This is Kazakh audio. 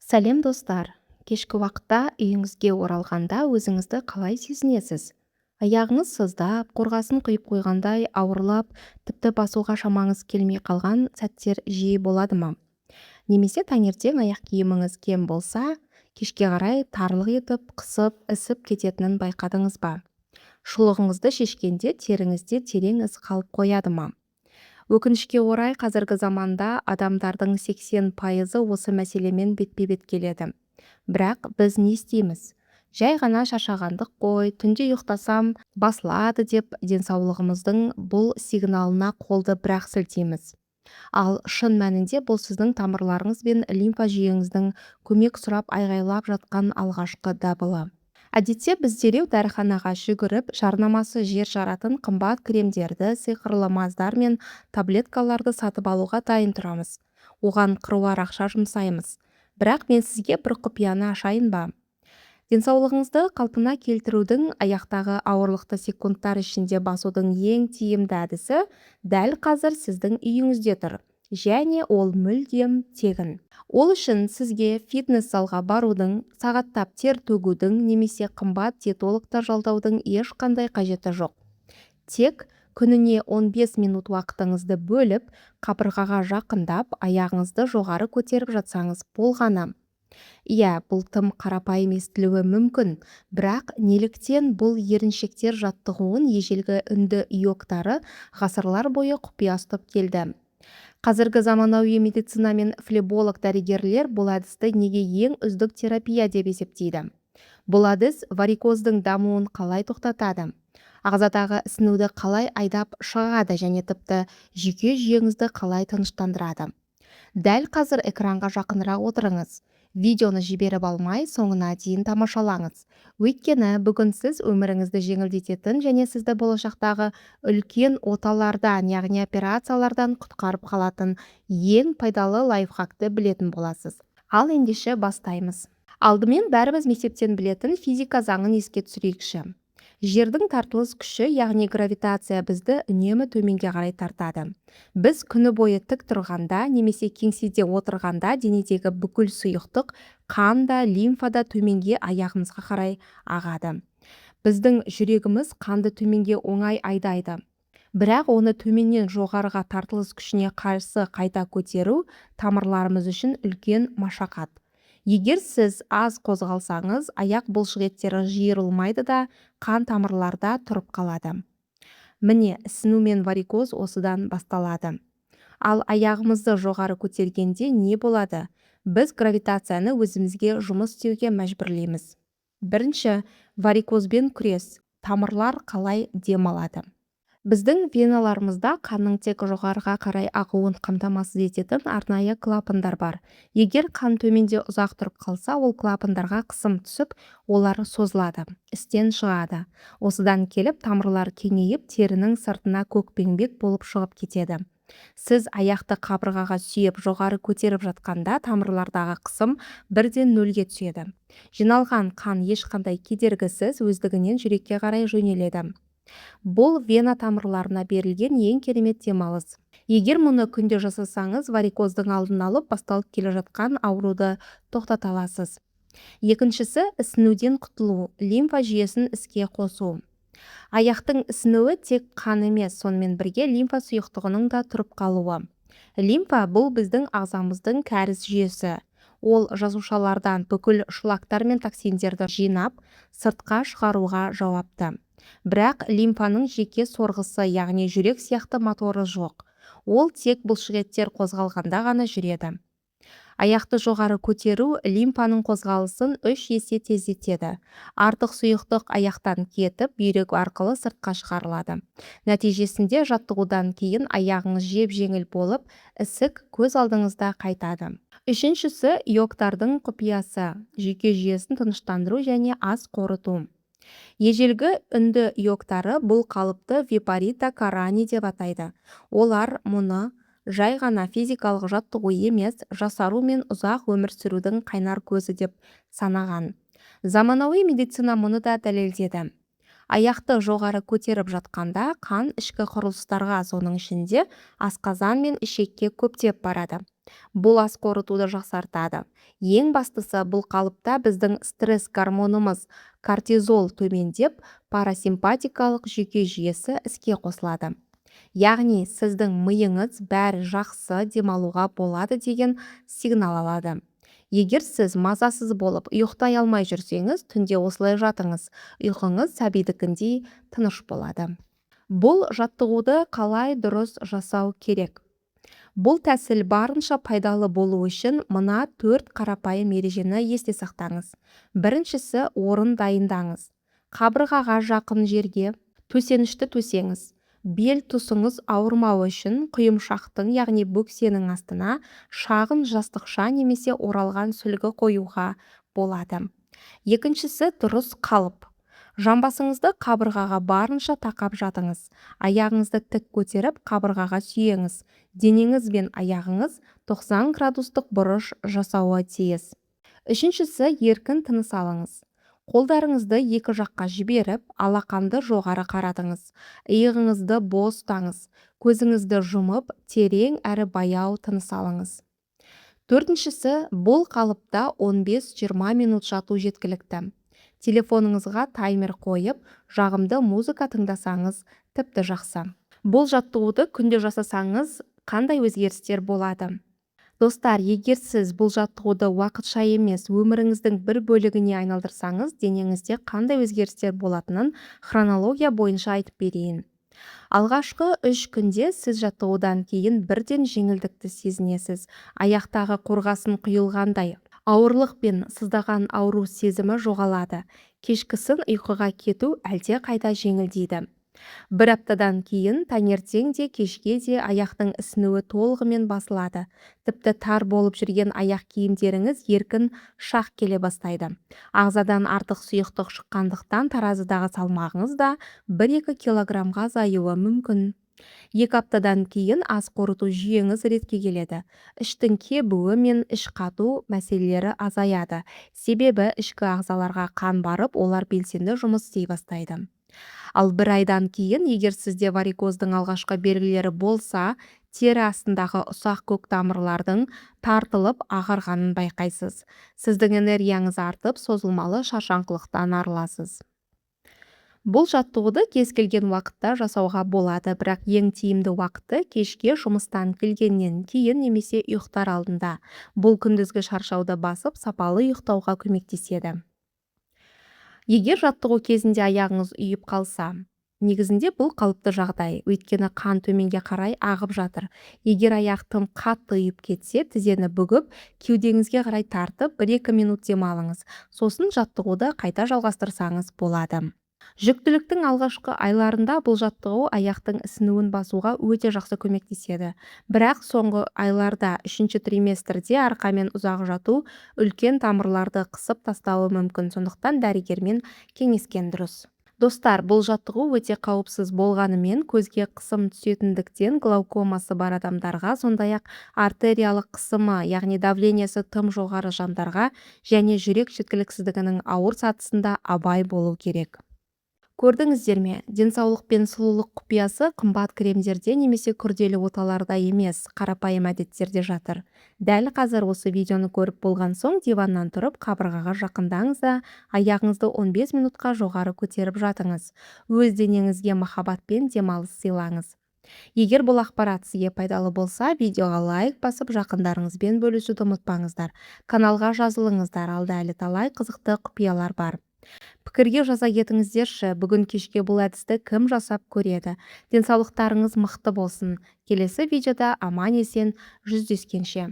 Сәлем, достар! Кешкі уақытта үйіңізге оралғанда өзіңізді қалай сезінесіз? Аяғыңыз сыздап, қорғасын құйып қойғандай ауырлап, тіпті басуға шамаңыз келмей қалған сәттер жиі болады ма? Немесе таңертең аяқ киіміңіз кем болса, кешке қарай тарлық етіп, қысып, ісіп кететінін байқадыңыз ба? Шұлығыңызды шешкенде теріңізде терең із қалып қояды ма? Өкінішке орай, қазіргі заманда адамдардың 80%-ы осы мәселемен бетпе-бет келеді. Бірақ біз не істейміз? Жай ғана шаршағандық қой, түнде ұйықтасам басылады деп, денсаулығымыздың бұл сигналына қолды бір-ақ сілтейміз. Ал шын мәнінде бұл сіздің тамырларыңыз бен лимфа жүйеңіздің көмек сұрап айғайлап жатқан алғашқы дабылы. Әдетте біз дереу дәріханаға жүгіріп, жарнамасы жер жаратын қымбат кремдерді, сиқырлы мазьдар мен таблеткаларды сатып алуға дайын тұрамыз. Оған қыруар ақша жұмсаймыз. Бірақ мен сізге бір құпияны ашайын ба? Денсаулығыңызды қалпына келтірудің, аяқтағы ауырлықты секундтар ішінде басудың ең тиімді әдісі дәл қазір сіздің үйіңізде тұр. Және ол мүлдем тегін. Ол үшін сізге фитнес залға барудың, сағаттап тер төгудің немесе қымбат диетологтар жалдаудың ешқандай қажеті жоқ. Тек күніне 15 минут уақытыңызды бөліп, қабырғаға жақындап, аяғыңызды жоғары көтеріп жатсаңыз болғаны. Иә, бұл тым қарапайым естілуі мүмкін, бірақ неліктен бұл еріншектер жаттығуын ежелгі үнді йогтары ғасырлар бойы құпия ұстап келді? Қазіргі заманауи медицина мен флеболог дәрігерлер бұл әдісті неге ең үздік терапия деп есептейді? Бұл әдіс варикоздың дамуын қалай тоқтатады? Ағзадағы ісінуді қалай айдап шығады және тіпті жүйке жүйеңізді қалай тыныштандырады? Дәл қазір экранға жақынырақ отырыңыз. Видеоны жіберіп алмай, соңына дейін тамашалаңыз. Өйткені бүгін сіз өміріңізді жеңілдететін және сізді болашақтағы үлкен оталардан, яғни операциялардан құтқарып қалатын ең пайдалы лайфхакты білетін боласыз. Ал ендеше бастаймыз. Алдымен бәріміз мектептен білетін физика заңын еске түсірейікші. Жердің тартылыс күші, яғни гравитация, бізді үнемі төменге қарай тартады. Біз күні бойы тік тұрғанда немесе кеңседе отырғанда денедегі бүкіл сұйықтық, қан да, лимфа да төменге, аяғымызға қарай ағады. Біздің жүрегіміз қанды төменге оңай айдайды. Бірақ оны төменнен жоғарыға тартылыс күшіне қарсы қайта көтеру тамырларымыз үшін үлкен машақат. Егер сіз аз қозғалсаңыз, аяқ бұлшық еттері жиырылмайды да, қан тамырларда тұрып қалады. Міне, ісіну мен варикоз осыдан басталады. Ал аяғымызды жоғары көтергенде не болады? Біз гравитацияны өзімізге жұмыс істеуге мәжбүрлейміз. Бірінші, варикозбен күрес. Тамырлар қалай демалады? Біздің веналарымызда қанның тек жоғарыға қарай ағуын қамтамасыз ететін арнайы клапандар бар. Егер қан төменде ұзақ тұрып қалса, ол клапандарға қысым түсіп, олар созылады, істен шығады. Осыдан келіп тамырлар кеңейіп, терінің сыртына көкпеңбек болып шығып кетеді. Сіз аяқты қабырғаға сүйеп, жоғары көтеріп жатқанда тамырлардағы қысым бірден нөлге түседі. Жиналған қан ешқандай кедергісіз өздігінен жүрекке қарай жөнеледі. Бұл вена тамырларына берілген ең керемет демалыс. Егер мұны күнде жасасаңыз, варикоздың алдын алып, басталып келе жатқан ауруды тоқтата аласыз. Екіншісі, ісінуден құтылу, лимфа жүйесін іске қосу. Аяқтың ісінуі тек қан емес, сонымен бірге лимфа сұйықтығының да тұрып қалуы. Лимфа – бұл біздің ағзамыздың кәріз жүйесі. Ол жасушалардан бүкіл шлактар мен токсиндерді жинап, сыртқа шығаруға жауапты. Бірақ лимфаның жеке сорғысы, яғни жүрек сияқты моторы жоқ. Ол тек бұлшықеттер қозғалғанда ғана жүреді. Аяқты жоғары көтеру лимфаның қозғалысын 3 есе тездетеді. Артық сұйықтық аяқтан кетіп, бүйрек арқылы сыртқа шығарылады. Нәтижесінде жаттығудан кейін аяғыңыз жеп-жеңіл болып, ісік көз алдыңызда қайтады. Үшіншісі, йогтардың құпиясы: жүйке жүйесін тыныштандыру және ас қорыту. Ежелгі үнді йогтары бұл қалыпты випарита карани деп атайды. Олар мұны жай ғана физикалық жаттығу емес, жасару мен ұзақ өмір сүрудің қайнар көзі деп санаған. Заманауи медицина мұны да дәлелдеді. Аяқты жоғары көтеріп жатқанда қан ішкі құрылыстарға, соның ішінде асқазан мен ішекке көптеп барады. Бұл ас қорытуды жақсартады. Ең бастысы, бұл қалыпта біздің стресс гормонымыз кортизол төмендеп, парасимпатикалық жүйке жүйесі іске қосылады. Яғни сіздің миыңыз бәрі жақсы, демалуға болады деген сигнал алады. Егер сіз мазасыз болып, ұйықтай алмай жүрсеңіз, түнде осылай жатыңыз. Ұйқыңыз сәбидікіндей тыныш болады. Бұл жаттығуды қалай дұрыс жасау керек? Бұл тәсіл барынша пайдалы болу үшін мына 4 қарапайым ережені есте сақтаңыз. Біріншісі, орын дайындаңыз. Қабырғаға жақын жерге төсенішті төсеңіз. Бел тұсыңыз ауырмауы үшін құйымшақтың, яғни бөксенің астына шағын жастықша немесе оралған сүлгі қоюға болады. Екіншісі, дұрыс қалып. Жамбасыңызды қабырғаға барынша тақап жатыңыз. Аяғыңызды тік көтеріп, қабырғаға сүйеңіз. Денеңіз бен аяғыңыз 90 градустық бұрыш жасауы тиіс. Үшіншісі, еркін тыныс алыңыз. Қолдарыңызды екі жаққа жіберіп, алақанды жоғары қаратыңыз. Иығыңызды бос ұстаңыз. Көзіңізді жұмып, терең әрі баяу тыныс алыңыз. Төртіншісі, бұл қалыпта 15-20 минут жату жеткілікті. Телефоныңызға таймер қойып, жағымды музыка тыңдасаңыз тіпті жақсы. Бұл жаттығуды күнде жасасаңыз, қандай өзгерістер болады? Достар, егер сіз бұл жаттығуды уақытша емес, өміріңіздің бір бөлігіне айналдырсаңыз, денеңізде қандай өзгерістер болатынын хронология бойынша айтып берейін. Алғашқы 3 күнде сіз жаттығудан кейін бірден жеңілдікті сезінесіз. Аяқтағы қорғасын құйылғандай, ауырлық пен сыздаған ауру сезімі жоғалады. Кешкісін ұйқыға кету әлде қайда жеңілдейді. Бір аптадан кейін таңертең де кешке де аяқтың ісінуі толығымен басылады. Тіпті тар болып жүрген аяқ киімдеріңіз еркін шақ келе бастайды. Ағзадан артық сұйықтық шыққандықтан таразыдағы салмағыңыз да 1-2 килограммға азаюы мүмкін. 2 аптадан кейін ас қорыту жүйеңіз ретке келеді. Іштің кебуі мен іш қату мәселелері азаяды. Себебі ішкі ағзаларға қан барып, олар белсенді жұмыс істей бастайды. Ал бір айдан кейін, егер сізде варикоздың алғашқы белгілері болса, тері астындағы ұсақ көк тамырлардың тартылып ағарғанын байқайсыз. Сіздің энергияңыз артып, созылмалы шаршаңқылықтан арыласыз. Бұл жаттығуды кез келген уақытта жасауға болады, бірақ ең тиімді уақыты кешке жұмыстан келгеннен кейін немесе ұйықтар алдында. Бұл күндізгі шаршауды басып, сапалы ұйықтауға көмектеседі. Егер жаттығу кезінде аяғыңыз ұйып қалса, негізінде бұл қалыпты жағдай, өйткені қан төменге қарай ағып жатыр. Егер аяқ тым қатты ұйып кетсе, тізені бүгіп, кеудеңізге қарай тартып, 1-2 минут демалыңыз. Сосын жаттығуды қайта жалғастырсаңыз болады. Жүктіліктің алғашқы айларында бұл жаттығу аяқтың ісінуін басуға өте жақсы көмектеседі. Бірақ соңғы айларда, 3-ші триместрде арқамен ұзақ жату үлкен тамырларды қысып тастауы мүмкін, сондықтан дәрігермен кеңескен дұрыс. Достар, бұл жаттығу өте қауіпсіз болғанымен, көзге қысым түсетіндіктен глаукомасы бар адамдарға, сондай-ақ артериялық қысымы, яғни давлениесі тым жоғары жандарға және жүрек жеткіліксіздігінің ауыр сатысында абай болу керек. Көрдіңіздер ме, денсаулық пен сұлулық құпиясы қымбат кремдерде немесе күрделі оталарда емес, қарапайым әдеттерде жатыр. Дәл қазір осы видеоны көріп болған соң диваннан тұрып қабырғаға жақындаңыз да, аяғыңызды 15 минутқа жоғары көтеріп жатыңыз. Өз денеңізге махаббатпен демалыс сыйлаңыз. Егер бұл ақпарат сізге пайдалы болса, видеоға лайк басып, жақындарыңызбен бөлісуді ұмытпаңыздар. Каналға жазылыңыздар, алда әлі талай қызықты құпиялар бар. Пікірге жаза кетіңіздерші, бүгін кешке бұл әдісті кім жасап көреді? Денсаулықтарыңыз мықты болсын. Келесі видеода аман-есен жүздескенше.